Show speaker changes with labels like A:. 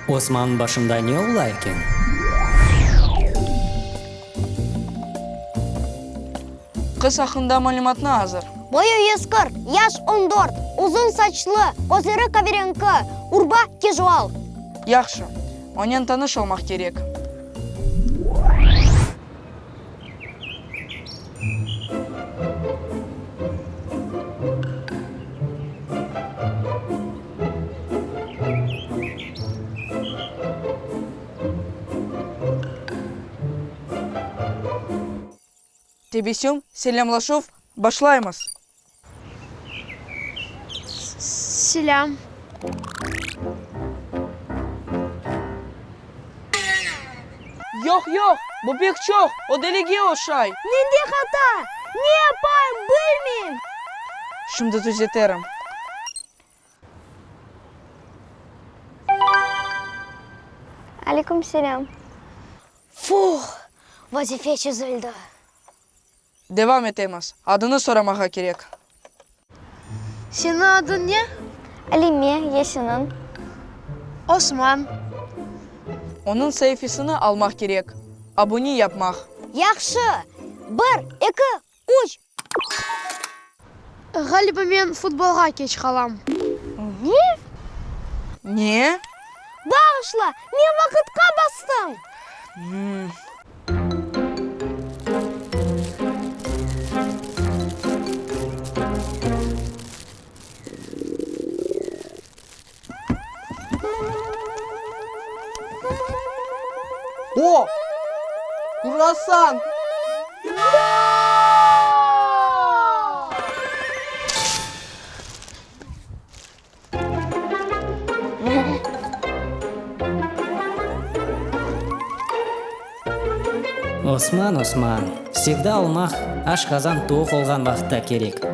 A: Osmannıñ başında ne ola eken?
B: Qız aqqında malümatnı azır.
C: Boyu 140, yaş on dört, uzun saçlı, közleri qaverenki, urba kejual.
B: Yahşı, onen tanış olmaq kerek. Tebessüm, selâmlaşuv, başlaymız!
D: Selâm.
B: Yoq, yoq, bu pek çoq, o delige oşay.
C: Mende hata, ne yapayım, bilmeyim.
B: Şimdi tüzeterim.
C: Aleyküm selâm. Fuh, vazife çezildi.
B: Devam etemiz. Adını soramağa kerek.
D: Seniñ adıñ ne?
C: Alime, ya seniñ?
D: Osman.
B: Onıñ saifesini almaq kerek. Abune yapmaq.
C: Yahşı! Bir, eki, üç!
D: Ğaliba men futbolğa keç qalam.
C: Ne?
B: Ne?
C: Bağışla, men vaqıtqa bastım.
B: O, kruassan!
A: Osman, Osman, sevda olmaq aşqazan toq olğan vaqıtta kerek.